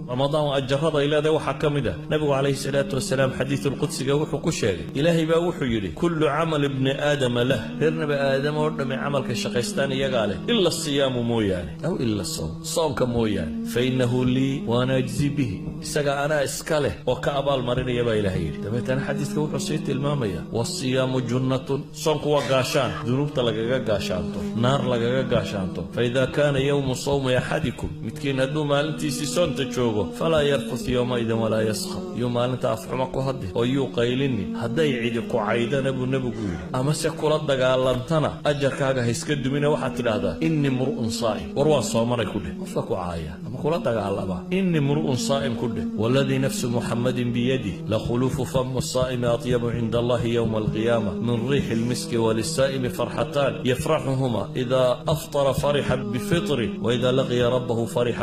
Ramadaan ajarada ay leedahay waxaa ka mid ah, Nabigu calayhi salaatu wasalaam xadiisulqudsiga wuxuu ku sheegay, Ilaahay baa wuxuu yidhi: كل عمل ابن آدم له, reer Nabi Aadam oo dhammi camalka shaqaystaan iyagaa leh, إلا الصيام mooyaane, أو إلا الصوم, soonka mooyaane, فإنه لي وأنا أجزي به, isaga anaa iska leh oo ka abaal marinaya, baa Ilahay yidhi. Dabeetana xadiiska wuxuu sii tilmaamaya: والصيام جنة, soonku waa gaashaan dunuubta lagaga gaashaanto, naar lagaga gaashaanto. فإذا كان يوم صوم أحدكم, midkiin hadduu maalintiisii soonta joogo, فلا يرفث يومئذ ولا يصخب, yuu maalinta afxuma ku hadli oo yuu qaylini. Hadday cidi ku caydana, buu Nebigu yidhi, amase kula dagaalantana, ajarkaaga ha iska dumina. Waxaad tidhaahdaa: إني امرؤ صائم, war waan soomanay ku dheh. Qofka ku caaya ama kula dagaalama, إني امرؤ صائم ku dheh. والذي نفس محمد بيده لخلوف فم الصائم أطيب عند الله يوم القيامة من ريح المسك. وللصائم فرحتان يفرحهما: إذا أفطر فرح بفطره، وإذا لقي ربه فرح.